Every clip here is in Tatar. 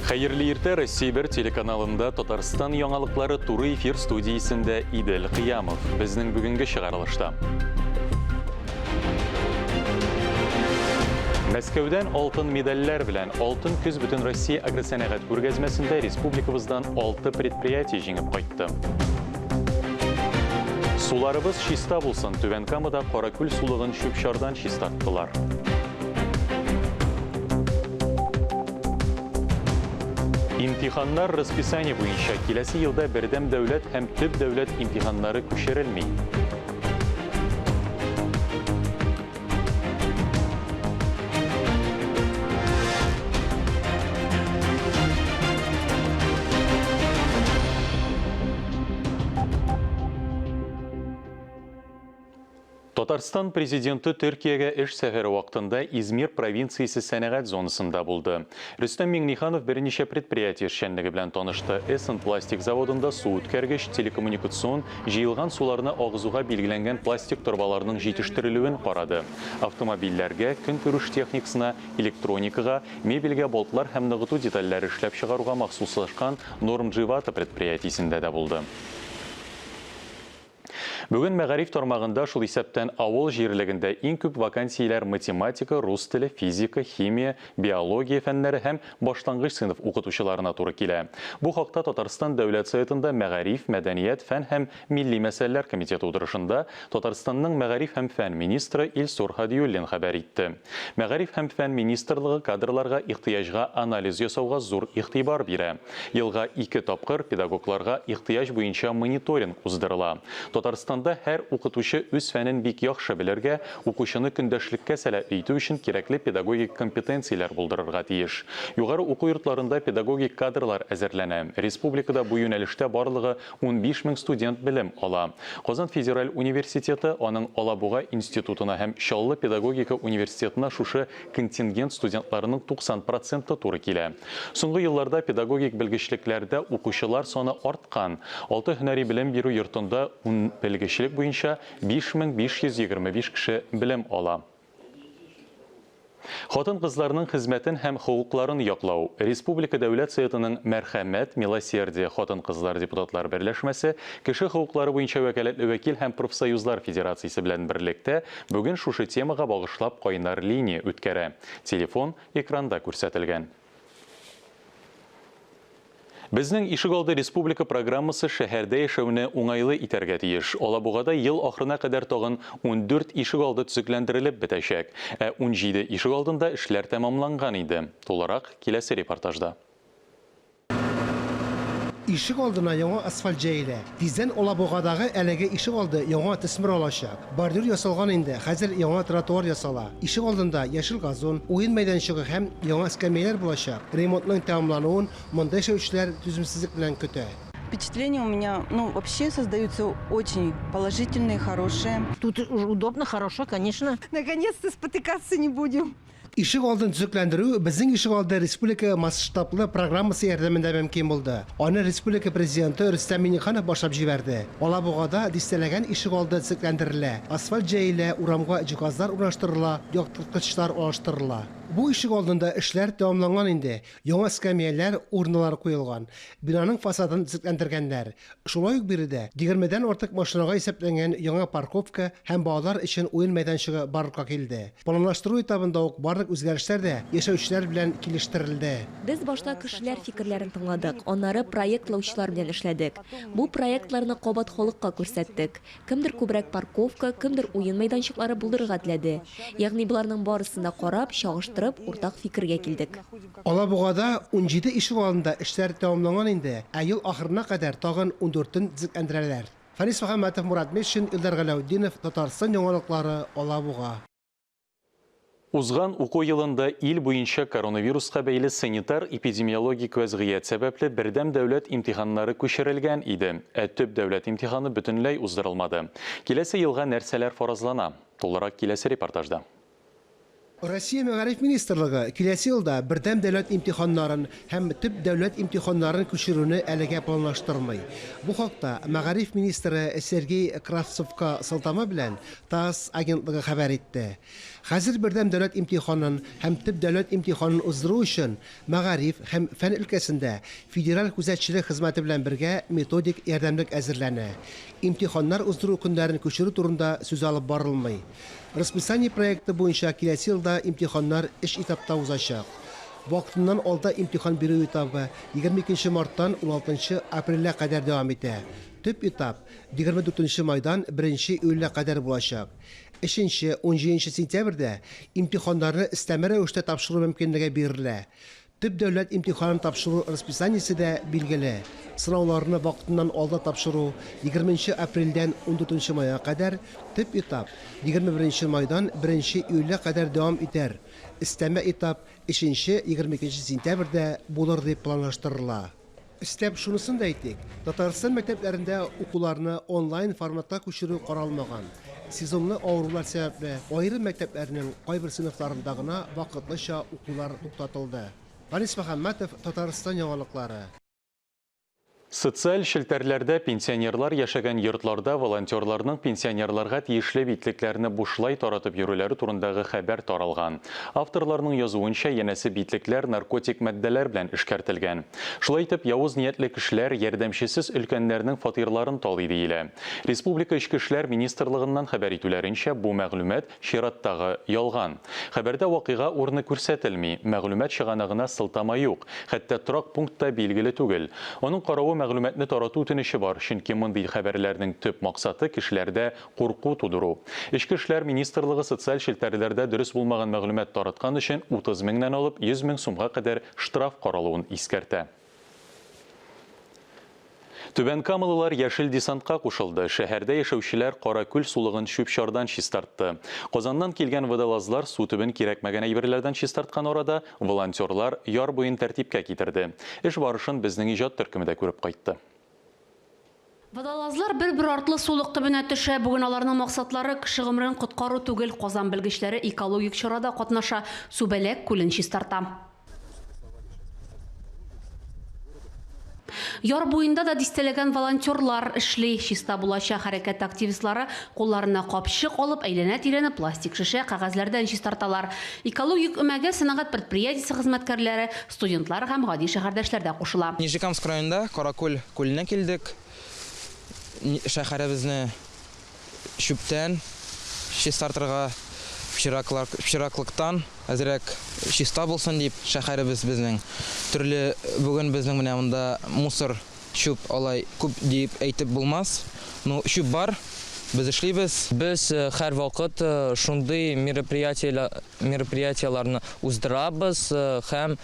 Хәерле иртә, Россия бер телеканалында Татарстан яңалыклары туры эфир студиясендә Идел Кыямов. Безнең бүгенге чыгарылышта. Мәскәүдән алтын медальләр белән Алтын көз Бөтенроссия агросәнәгать күргәзмәсендә республикабыздан 6 предприятие җиңеп кайтты. Суларыбыз чиста булсын, Түбән Камада Каракүл сулыгын чүп-чардан чистарттылар. Имтиханнар расписание буенча киләсе елда бердәм дәүләт һәм төп дәүләт имтиханнары күчерелми. Татарстан президенты Төркиягә эш сәфәре вакытында Измир провинциясе сәнәгать зонасында булды. Рөстәм Миңнеханов берничә предприятие эшчәнлеге белән танышты. Эссен пластик заводында су үткәргеч, телекоммуникацион, җыелган суларны агызуга билгеләнгән пластик торбаларның җитештерелүен карады. Автомобильләргә, көнкүреш техникасына, электроникага, мебельгә болтлар һәм ныгыту детальләре эшләп чыгаруга махсуслашкан Норм Дживата предприятиесендә дә булды. Бүген мәгариф тармагында, шул исәптән авыл җирлегендә иң күп вакансияләр математика, рус теле, физика, химия, биология фәннәре һәм башлангыч сыйныф укытучыларына туры килә. Бу хакта Татарстан Дәүләт Советында Мәгариф, мәдәният, фән һәм милли мәсьәләләр комитеты утырышында Татарстанның мәгариф һәм фән министры Илсур Һадиуллин хәбәр итте. Мәгариф һәм фән министрлыгы кадрларга ихтыяҗга анализ ясауга зур игътибар бирә. Елга ике тапкыр педагогларга ихтыяҗ буенча мониторинг уздырыла. Татарстанда һәр укытучы үз фәнен бик яхшы белергә, укучыны көндәшлеккә сәләтле итү өчен кирәкле педагогик компетенцияләр булдырырга тиеш. Югары уку йортларында педагогик кадрлар әзерләнә. Республикада бу юнәлештә барлыгы 15 мең студент белем ала. Казан федераль университеты, аның Алабуга институтына һәм Чаллы педагогика университетына шушы контингент студентларының 90 проценты туры килә. Соңгы елларда педагогик белгечлекләрдә укучылар саны арткан. Алты һөнәри белем бирү йортында ун белгечлек буенча 5525 кеше белем ала. Хатын-кызларның хезмәтен һәм хокукларын яклау, Республика Дәүләт Советының Мәрхәмәт, Милосердие, хатын-кызлар депутатлар берләшмәсе, Кеше хокуклары буенча вәкаләтле вәкил һәм Профсоюзлар федерациясе белән берлектә бүген шушы темага багышлап кайнар линия үткәрә. Телефон экранда күрсәтелгән. Безнең ишегалды республика программасы шәһәрдә яшәүне уңайлы итәргә тиеш. Алабугада ел ахырына кадәр тагын 14 ишегалды төзекләндерелеп бетәчәк. Ә 17 ишегалдында эшләр тәмамланган инде. Тулырак киләсе репортажда. Ишек алдына яңа асфальт җәелә. Тиздән Алабугадагы әлеге ишек алды яңа төсмер алачак. Бордюр ясалган инде, хәзер яңа тротуар ясала. Ишек алдында яшел газон, уен мәйданчыгы һәм яңа эскәмияләр булачак. Ремонтның тәмамлануын монда яшәүчеләр түземсезлек белән көтә. Впечатления у меня, ну, вообще создаются очень положительные, хорошие. Тут удобно, хорошо, конечно. Наконец-то спотыкаться не будем. Ишек алдын төзекләндерү Безнең ишегалды республика масштаблы программасы ярдәмендә мөмкин булды. Аны республика Президенты Рөстәм Миңнеханов башлап җибәрде. Алабугада дистәләгән ишегалды төзекләндерелә, асфальт җәелә, урамга җиһазлар урнаштырыла, яктырткычлар алыштырыла. Бу ишегалдында эшләр тәмамланган инде, яңа эскәмияләр, урналар куелган, бинаның фасадын төзекләндергәннәр. Шулай ук биредә егермедән артык машинага исәпләнгән яңа парковка һәм балалар өчен уен мәйданчыгы барлыкка килде. Планлаштыру этабында ук барлык үзгәрешләр дә яшәүчеләр белән килештерелде. Без башта кешеләр фикерләрен тыңладык, аннары проектлаучылар белән эшләдек. Бу проектларны кабат халыкка күрсәттек. Кемдер күбрәк парковка, кемдер уен мәйданчыклары булдырырга теләде. Ягъни боларның барысын да карап, чагыштырып, уртак фикергә килдек. Алабугада 17 ишегалдында эшләр тәмамланган инде, ә ел ахырына кадәр тагын ундүртен төзекләндерәләр. Фәнис Мөхәммәтов, Мурат Мишин, Илдар Галәүтдинов, Татарстан яңалыклары, Алабуга. Узган уку елында ил буенча коронавируска бәйле санитар-эпидемиологик вәзгыять сәбәпле бердәм дәүләт имтиханнары күчерелгән иде, ә төп дәүләт имтиханы бөтенләй уздырылмады. Киләсе елга нәрсәләр фаразлана? Тулырак киләсе репортажда. Россия Мәгариф министрлыгы киләсе елда бердәм дәүләт имтиханнарын һәм төп дәүләт имтиханнарын күчерүне әлегә планлаштырмый. Бу хакта мәгариф министры Сергей Кравцовка сылтама белән ТАСС агентлыгы хәбәр итте. Хәзер бердәм дәүләт имтиханын һәм төп дәүләт имтиханын уздыру өчен мәгариф һәм фән өлкәсендә федераль күзәтчелек хезмәте белән бергә методик ярдәмлек әзерләнә. Имтиханнар уздыру көннәрен күчерү турында сүз алып барылмый. Расписание проекты буенча киләсе елда имтиханнар өч этапта узачак. Вакытыннан алда имтихан бирү этабы 22 нче марттан 16 нчы апрельгә кадәр дәвам итә. Төп этап 24 нче майдан беренче июльгә кадәр булачак. Өченче, унҗиденче сентябрьдә имтиханнарны өстәмә рәвештә тапшыру мөмкинлеге бирелә. Төп дәүләт имтиханын тапшыру расписаниесе дә билгеле. Сынауларны вакытыннан алда тапшыру егерменче апрельдән ундүртенче майга кадәр, төп этап егерме беренче майдан беренче июльгә кадәр дәвам итәр, өстәмә этап өченче, 22 сентябрьдә булыр дип планлаштырыла. Өстәп шунысын да әйтик, Татарстан мәктәпләрендә укуларны онлайн форматка күчерү каралмаган. Сезонлы авырулар сәбәпле, аерым мәктәпләрнең кайбер сыйныфларында гына вакытлыча укулар туктатылды. Фанис Мөхәммәтов, Татарстан яңалыклары. Социаль челтәрләрдә пенсионерлар яшәгән йортларда волонтерларның пенсионерларга тиешле битлекләрне бушлай таратып йөрүләре турындагы хәбәр таралган. Авторларның язуынча, янәсе битлекләр наркотик матдәләр белән эшкәртелгән. Шулай итеп, явыз ниятле кешеләр ярдәмчесез өлкәннәрнең фатирларын талый диелә. Республика Эчке эшләр министрлыгыннан хәбәр итүләренчә, бу мәгълүмат чираттагы ялган. Хәбәрдә вакыйга урыны күрсәтелми, мәгълүмат чыганагына сылтама юк, хәтта торак пункт та билгеле түгел. Аның каравы мәгълүматны тарату үтенече бар, чөнки мондый хәбәрләрнең төп максаты кешеләрдә курку тудыру. Эчке эшләр министрлыгы социаль челтәрләрдә дөрес булмаган мәгълүмат тараткан өчен 30 меңнән алып 100 мең сумга кадәр штраф каралуын искәртә. Түбәнкамалылар яшел десантка кушылды. Шәһәрдә яшәүчеләр Каракүл сулыгын чүп-чардан чистартты. Казаннан килгән водолазлар су төбен кирәкмәгән әйберләрдән чистарткан арада, волонтерлар яр буен тәртипкә китерде. Эш барышын безнең иҗат төркеме дә күреп кайтты. Водолазлар бер-бер артлы сулык төбенә төшә. Бүген аларның максатлары кеше гомерен коткару түгел. Казан белгечләре экологик чарада катнаша, Сүбәләк күлен чистарта. Яр буенда да дистәләгән волонтерлар эшли. Чиста булачак хәрәкәт активистлары кулларына капчык алып, әйләнә-тирәне пластик шешә, кәгазьләрдән чистарталар. Экологик өмәгә сәнәгать предприятиесе хезмәткәрләре, Студентлар һәм гади шәһәрдәшләр дә кушыла. Нижнекамск районында Каракүл күленә килдек. Шәһәребезне чүптән чистартырга, пычраклыктан әзрәк чиста булсын дип, шәһәребез безнең төрле бүген безнең менә монда мусор Чүп алай күп диеп әйтеп булмас. Ну, чүп бар, без эшлибез. Без һәрвакыт шундый мероприятиеләрне уздырабыз һәм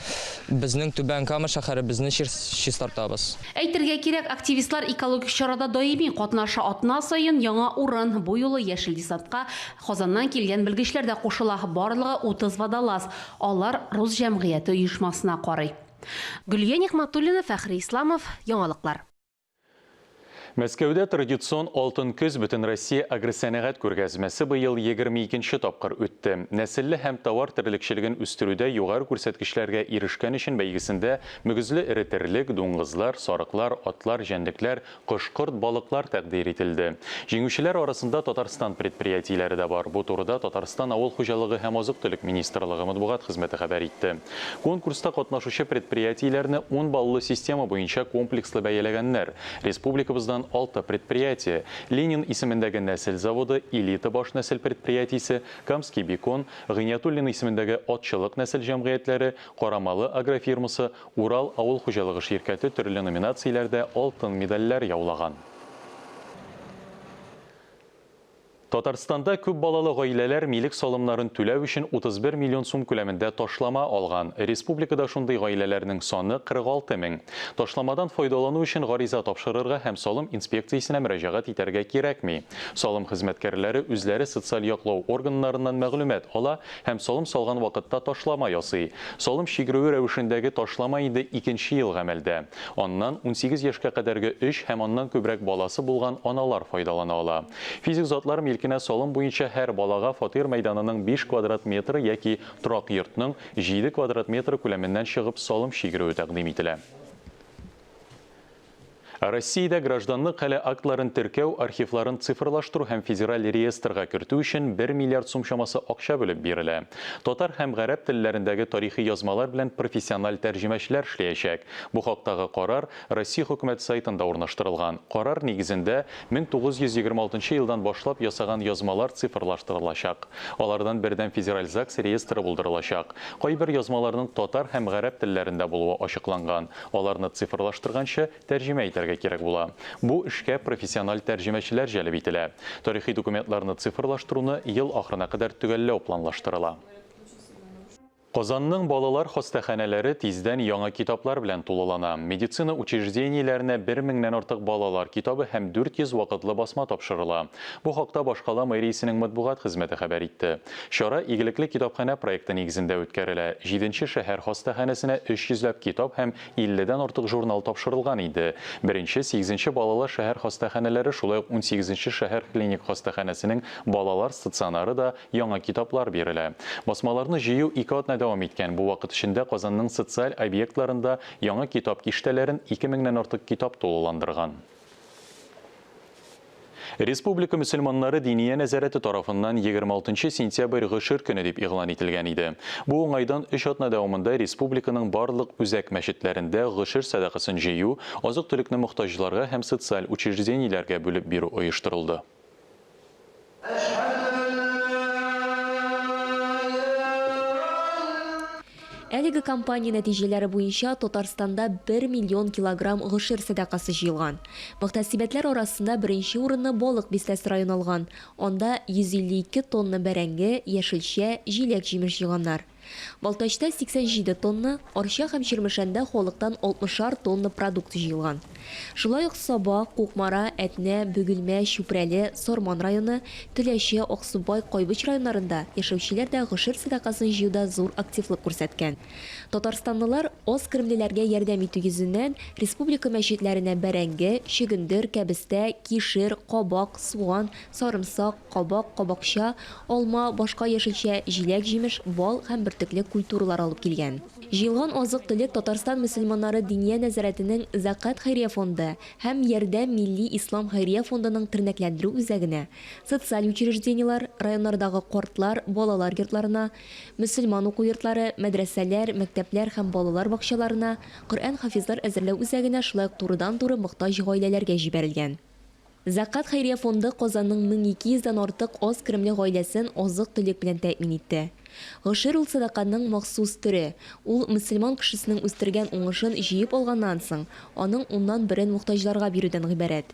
безнең Түбән Кама шәһәребезне чистартабыз. Әйтергә кирәк, активистлар экологик чарада даими катнаша. Атна саен яңа урын. Бу юлы Яшел десантка Казаннан килгән белгечләр дә кушыла. Барлыгы 30 водолаз. Алар Рус җәмгыяте оешмасына карый. Гөлия Нигъмәтуллина, Фәхри Исламов, Яңалыклар. Мәскәүдә традицион Алтын көз Бөтенроссия агросәнәгать күргәзмәсе быел 22 нче тапкыр үтте. Нәселле һәм товар терлекчелеген үстерүдә югары күрсәткечләргә ирешкән өчен бәйгесендә мөгезле эре терлек, дуңгызлар, сарыклар, атлар, җәнлекләр, Кош-корт, балыклар тәкъдир ителде. Җиңүчеләр арасында Татарстан предприятиеләре дә бар. Бу турыда Татарстан Авыл хуҗалыгы һәм азык-төлек министрлыгы матбугат хезмәте хәбәр итте. Конкурста катнашучы предприятиеләрне ун баллы система буенча комплекслы бәяләгәннәр. Республикабыздан алты предприятие, Ленин исемендәге нәсел заводы, Элита баш нәсел предприятиесе, Камский бекон, Гыйниятуллин исемендәге атчылык нәсел җәмгыятьләре, Карамалы агрофирмасы, Урал авыл хуҗалыгы ширкәте төрле номинацияләрдә алтын медальләр яулаган. Татарстанда күп балалы гаиләләр милек салымнарын түләү өчен 31 миллион сум күләмендә ташлама алган. Республикада шундый гаиләләрнең саны 46 мең. Ташламадан файдалану өчен гариза тапшырырга һәм салым инспекциясенә мөрәҗәгать итәргә кирәкми. Салым хезмәткәрләре үзләре социаль яклау органнарыннан мәгълүмат ала һәм салым салган вакытта ташлама ясый. Салым чигерүе рәвешендәге ташлама инде икенче ел гамәлдә. Аннан 18 яшькә кадәрге өч һәм аннан күбрәк баласы булган аналар файдалана ала. Физик затлар милкен. милекенә салым буенча һәр балага фатир мәйданының 5 квадрат метры яки торак йортның 7 квадрат метры күләменнән чыгып салым чигерүе тәкъдим ителә. Россиядә гражданлык хәле актларын теркәү, архивларын цифрлаштыру һәм федераль реестрга кертү өчен 1 миллиард сум чамасы акча бүлеп бирелә. Татар һәм гарәп телләрендәге тарихи язмалар белән профессиональ тәрҗемәчеләр эшләячәк. Бу хактагы карар Россия хөкүмәте сайтында урнаштырылган. Карар нигезендә, 1926 елдан башлап ясаган язмалар цифрлаштырылачак. Алардан бердәм федераль ЗАГС реестры булдырылачак. Кайбер язмаларның татар һәм гарәп телләрендә булуы ачыкланган. Аларны цифрлаштырганчы, тәрҗемә итәргә кирәк була. Бу эшкә профессиональ тәрҗемәчеләр җәлеп ителә. Тарихи документларны цифрлаштыруны ел ахырына кадәр төгәлләү планлаштырыла. Казанның балалар хастаханәләре тиздән яңа китаплар белән тулылана. Медицина учреждениеләренә бер меңнән артык балалар китабы һәм 400 вакытлы басма тапшырыла. Бу хакта башкала мэриясенең матбугат хезмәте хәбәр итте. Чара Игелекле китапханә проекты нигезендә үткәрелә. Җиденче шәһәр хастаханәсенә 300 ләп китап һәм илледән артык журнал тапшырылган иде. Беренче, сигезенче балалар шәһәр хастаханәләре, шулай ук унсигезенче шәһәр клиник хастаханәсенең балалар стационары да яңа китаплар бирелә. Басмаларны җыю ике атна дәвам иткән. Бу вакыт эчендә Казанның социаль объектларында яңа китап киштәләрен ике меңнән артык китап тулыландырган. Республика мөселманнары Диния нәзарәте тарафыннан 26 сентябрь Гошер көне дип игълан ителгән иде. Бу уңайдан өч атна дәвамында республиканың барлык үзәк мәчетләрендә гошер сәдакасын җыю, азык-төлекне мохтаҗларга һәм социаль учреждениеләргә бүлеп бирү оештырылды. Әлеге кампания нәтиҗәләре буенча Татарстанда 1 миллион килограмм гошер сәдакасы җыелган. Мөхтәсибәтләр арасында беренче урынны Балык Бистәсе районы алган. Анда 152 тонна бәрәңге, яшелчә, җиләк-җимеш җыйганнар. Балтачта 87 тонна, Арча һәм Чирмешәндә халыктан алтмышар тонна продукт җыелган. Шулай ук Саба, Кукмара, Әтнә, Бөгелмә, Чүпрәле, Сарман районы, Теләче, Аксубай, Кайбыч районнарында яшәүчеләр дә гошер сәдакасын җыюда зур активлык күрсәткән. Татарстанлылар аз керемлеләргә ярдәм итү йөзеннән республика мәчетләренә бәрәңге, чөгендер, кәбестә, кишер, кабак, суган, сарымсак, кабак, кабакча, алма, башка яшелчә, җиләк-җимеш, бал һәм бөртекле культуралар алып килгән. Җыелган азык-төлек Татарстан мөселманнары Диния нәзарәтенең Зәкать хәйрия фонды һәм Ярдәм милли ислам хәйрия фондының тернәкләндерү үзәгенә, социаль учреждениеләр, районнардагы картлар, балалар йортларына, мөселман уку йортлары, мәдрәсәләр, мәктәпләр һәм балалар бакчаларына, Коръән-хафизлар әзерләү үзәгенә, шулай ук турыдан-туры мохтаҗ гаиләләргә җибәрелгән. Зәкать хәйрия фонды Казанның 1200 дән артык аз керемле гаиләсен азык-төлек белән тәэмин итте. Гошер ул сәдаканың махсус төре. Ул мөселман кешесенең үстергән уңышын җыеп алганнан соң, аның уннан берен мохтаҗларга бирүдән гыйбарәт.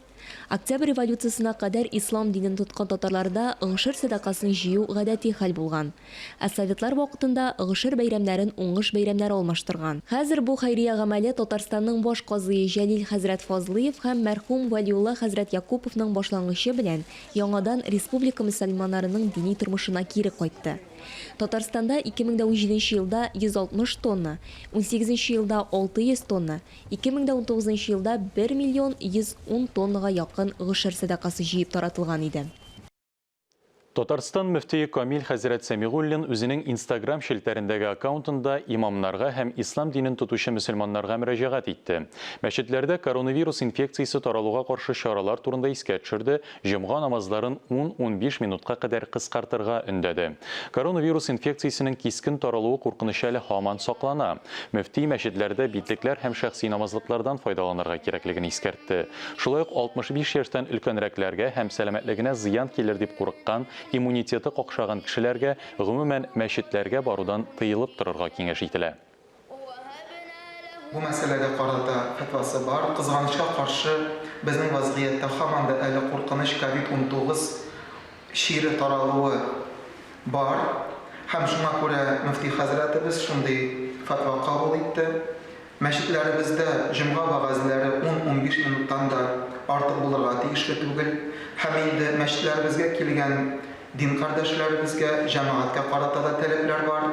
Октябрь революциясенә кадәр ислам динен тоткан татарларда гошер сәдакасын җыю гадәти хәл булган. Ә советлар вакытында гошер бәйрәмнәрен уңыш бәйрәмнәре алмаштырган. Хәзер бу хәйрия гамәле Татарстанның баш казые Җәлил хәзрәт Фазлыев һәм мәрхүм Вәлиулла хәзрәт Якуповның башлангычы белән яңадан республика мөселманнарының дини тормышына кире кайтты. Татарстанда 2017 елда 160 тонна, унсигезенче елда 600 тонна, 2019 елда 1 миллион 110 тоннага якын гошер сәдакасы җыеп таратылган иде. Татарстан мөфтие Камил хәзрәт Сәмигуллин үзенең Инстаграм челтәрендәге аккаунтында имамнарга һәм ислам динен тотучы мөселманнарга мөрәҗәгать итте. Мәчетләрдә коронавирус инфекциясе таралуга каршы чаралар турында искә төшерде, җомга намазларын ун-унбиш минутка кадәр кыскартырга өндәде. Коронавирус инфекциясенең кискен таралуы куркынычы әле һаман саклана. Мөфти мәчетләрдә битлекләр һәм шәхси намазлыклардан файдаланырга кирәклеген искәртте. Шулай ук 65 яшьтән өлкәнрәкләргә һәм сәламәтлегенә зыян килер дип курыккан, иммунитеты какшаган кешеләргә, гомумән, мәчетләргә барудан тыелып торырга киңәш ителә. Бу мәсьәләгә карата фәтвасы бар. Кызганычка каршы, безнең вазгыятьтә һаман да әле куркыныч ковид 19 чире таралуы бар. Һәм шуңа күрә мөфти хәзрәтебез шундый фәтва кабул итте. Мәчетләребездә җомга вәгазьләре ун-унбиш минуттан да артык булырга тиешле түгел. Һәм инде мәчетләребезгә килгән дин кардәшләребезгә, җәмәгатькә карата да таләпләр бар.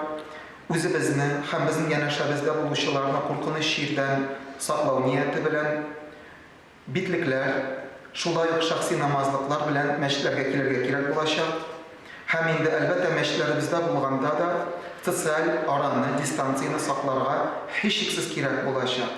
Үзебезне һәм безнең янәшәбездә булучыларны куркыныч чирдән саклау нияте белән, битлекләр, Шулай ук шәхси намазлыклар белән мәчетләргә килергә кирәк булачак. Һәм инде, әлбәттә, мәчетләребездә булганда да социаль араны, дистанцияне сакларга һичшиксез кирәк булачак.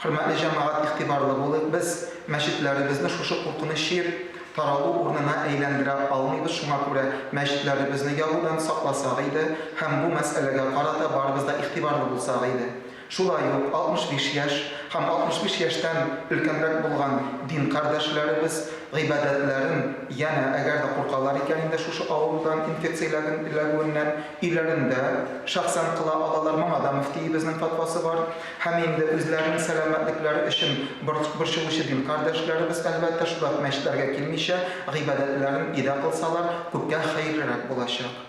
Хөрмәтле җәмәгать, игътибарлы булыйк, без мәчетләребезне шушы куркыныч чир таралу урынына әйләндерә алмыйбыз, шуңа күрә мәчетләребезне ябудан сакласак иде һәм бу мәсьәләгә карата барыбыз да игътибарлы булсак иде. Шулай ук 65 яшь һәм 65 яшьтән өлкәнрәк булган дин кардәшләребез гыйбадәтләрен янә, әгәр дә куркалар икән инде шушы авырудан, инфекция эләгүеннән, өйләрендә шәхсән кыла алалар, моңа да мөфтиебезнең фәтвасы бар. Һәм инде үзләренең сәламәтлекләре өчен борчылучы дин кардәшләребез, әлбәттә, шулай ук мәчетләргә килмичә, гыйбадәтләрен өйдә кылсалар, күпкә хәерлерәк булачак.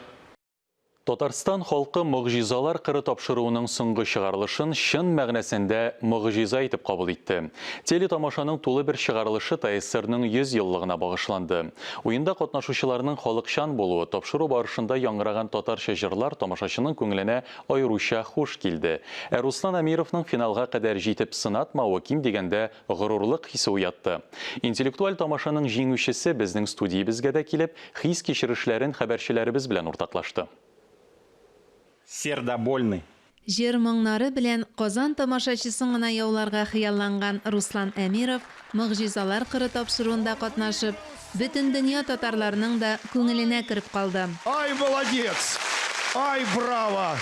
Татарстан халкы Могҗизалар кыры тапшыруының соңгы чыгарылышын чын мәгънәсендә могҗиза итеп кабул итте. Телетамашаның тулы бер чыгарылышы ТАССРның 100 еллыгына багышланды. Уенда катнашучыларның халыкчан булуы, тапшыру барышында яңгыраган татарча җырлар тамашачының күңеленә аеруча хуш килде. Ә Руслан Әмировның финалга кадәр җитеп сынатмавы ким дигәндә горурлык хисе уятты. Интеллектуаль тамашаның җиңүчесе безнең студиябезгә дә килеп, Хис-кичерешләрен хәбәрчеләребез белән уртаклашты. Сердобольный. Җыр моңнары белән Казан тамашачысын гына яуларга хыялланган Руслан Әмиров Могҗизалар кыры тапшыруында катнашып, бөтен дөнья татарларының да күңеленә кереп калды. Ай, молодец! Ай, браво!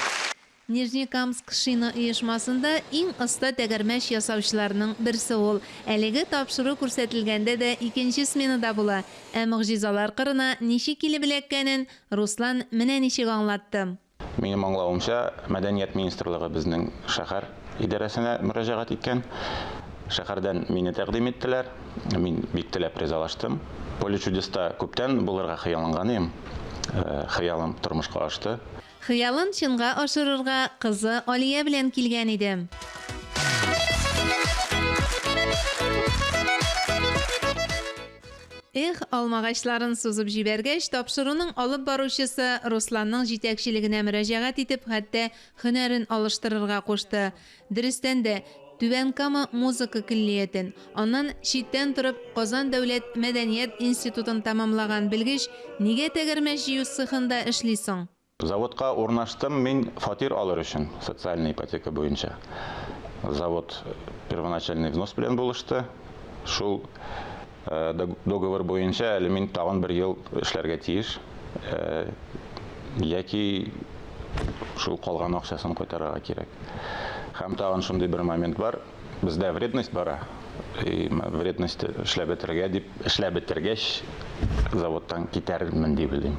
Нижнекамск шина оешмасында иң оста тәгәрмәч ясаучыларның берсе ул. Әлеге тапшыру күрсәтелгәндә дә икенче сменада була. Ә могҗизалар кырына ничек килеп эләккәнен Руслан менә ничек аңлатты. Минем аңлавымча, Мәдәният министрлыгы безнең шәһәр идарәсенә мөрәҗәгать иткән. Шәһәрдән мине тәкъдим иттеләр. Мин бик теләп ризалаштым. Поле чудеста күптән булырга хыялланган идем. Хыялым тормышка ашты. Хыялын чынга ашырырга кызы Алия белән килгән иде. Эх, алмагачларын сузып җибәргәч, тапшыруның алып баручысы Русланның җитәкчелегенә мөрәҗәгать итеп, хәтта һөнәрен алыштырырга кушты. Дөрестән дә, Түбән Кама музыка көллиятен, аннан читтән торып Казан дәүләт мәдәният институтын тәмамлаган белгеч нигә тәгәрмәч җыю цехында эшли соң? Заводка урнаштым мин фатир алыр өчен, социальный ипотека буенча. Завод первоначальный взнос белән булышты. Шул договор буенча әле мин тагын бер ел эшләргә тиеш. Яки шул калган акчасын кайтарырга кирәк. Һәм тагын шундый бер момент бар. Бездә вредность бара. И вредность эшләп бетерергә дип, эшләп бетергәч, заводтан китәрмен дип уйлыйм.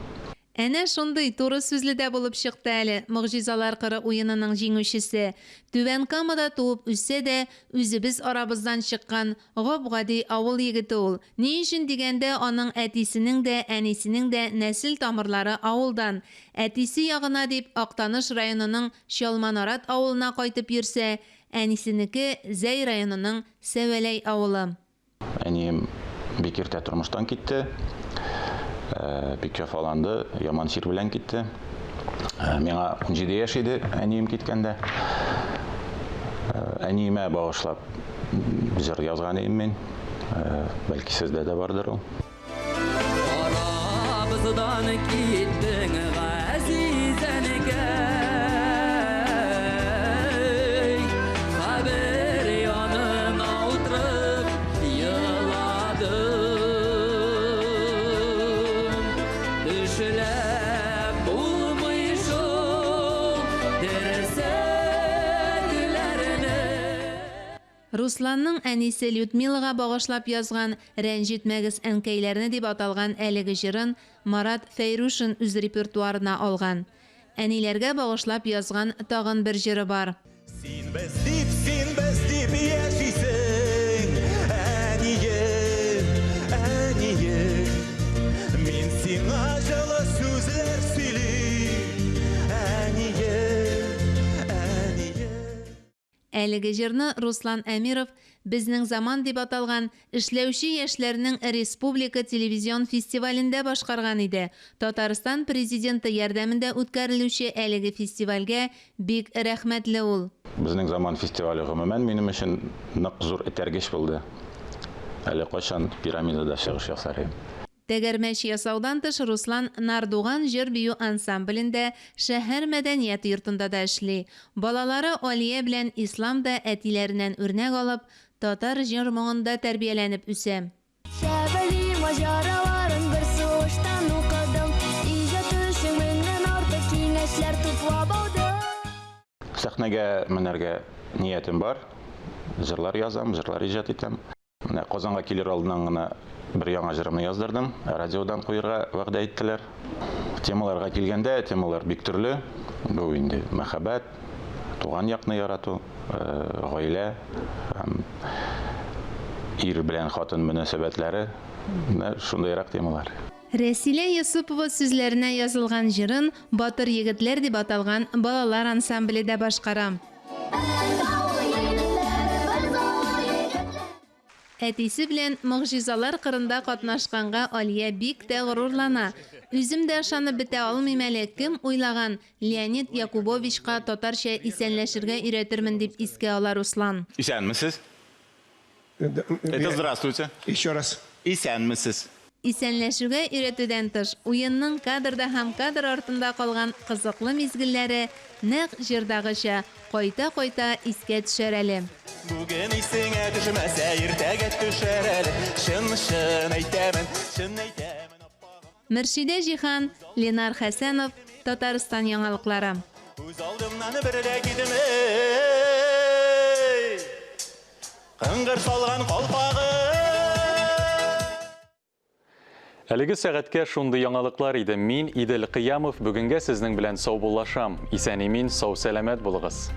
Әнә шундый туры сүзле дә булып чыкты әле Могҗизалар кыры уенының җиңүчесе. Түбән Камада туып үссә дә, үзебез арабыздан чыккан гап-гади авыл егете ул. Ни өчен дигәндә, аның әтисенең дә, әнисенең дә нәсел тамырлары авылдан. Әтисе ягына дип Актаныш районының Чалманарат авылына кайтып йөрсә, әнисенеке Зәй районының Сәвәләй авылы. Әнием бик иртә тормыштан китте. Бик җафаланды, яман чир белән китте. Миңа 17 яшь иде әнием киткәндә. Әниемә багышлап җыр язган идем мин. Бәлки сездә дә бардыр ул. Арабыздан киттең, газиз әнкәй, Кабер янына утырып еладым. Төшләп булмый шул терсәкләрне. Русланның әнисе Людмилага багышлап язган Рәнҗетмәгез әнкәйләрне дип аталган әлеге җырын Марат Фәйрушин үз репертуарына алган. Әниләргә багышлап язган тагын бер җыры бар. Син без дип, син без дип яшисең, әнием, әнием. Мин сиңа җылы сүзләр сөйлим, әнием, әнием. Әлеге җырны Руслан Әмиров Безнең заман дип аталган эшләүче яшьләрнең республика телевизион фестивалендә башкарган иде. Татарстан Президенты ярдәмендә үткәрелүче әлеге фестивальгә бик рәхмәтле ул. Безнең заман фестивале гомумән минем өчен нык зур этәргеч булды. Әле кайчан Пирамидада чыгыш ясар идем. Тәгәрмәч ясаудан тыш Руслан Нардуган җыр-бию ансамблендә, шәһәр мәдәният йортында да эшли. Балалары Алия белән Ислам да әтиләреннән үрнәк алып, татар җыр-моңында тәрбияләнеп үсә. Шәвәли маҗараларын бер сулыштан укыдым. Иҗат өчен меңнән артык киңәшләр туплап алдым. Сәхнәгә менәргә ниятем бар. Җырлар язам, җырлар иҗат итәм. Менә Казанга килер алдыннан гына бер яңа җырымны яздырдым. Радиодан куерга вәгъдә иттеләр. Темаларга килгәндә, темалар бик төрле. Бу инде мәхәббәт, туган якны ярату, гаилә һәм ир белән хатын мөнәсәбәтләре. Менә шундыйрак темалар. Рәсилә Йосыпова сүзләренә язылган җырын Батыр егетләр дип аталган балалар ансамбле дә башкара. Әтисе белән Могҗизалар кырында катнашканга Алия бик тә горурлана. Үзем дә ышанып бетә алмыйм әле, кем уйлаган, Леонид Якубовичка татарча исәнләшергә өйрәтермен, дип искә ала Руслан. Исәнмесез. Это здравствуйте. Еще раз. Исәнмесез. Исәнләшүгә өйрәтүдән тыш, уенның кадрда һәм кадр артында калган кызыклы мизгелләре, нәкъ җырдагыча, кайта-кайта искә төшәр әле. Бүген исеңә төшмәсә, иртәгә төшәр әле. Чын, чын әйтәмен, чын әйтәмен, аппагым. Мөршидә Җиһан, Ленар Хәсәнов, Татарстан яңалыклары. Күз алдымнан бер дә китми. Кыңгыр салган калфагы. Әлеге сәгатькә шундый яңалыклар иде. Мин, Идел Кыямов, бүгенгә сезнең белән саубуллашам. Исән-имин, сау-сәламәт булыгыз.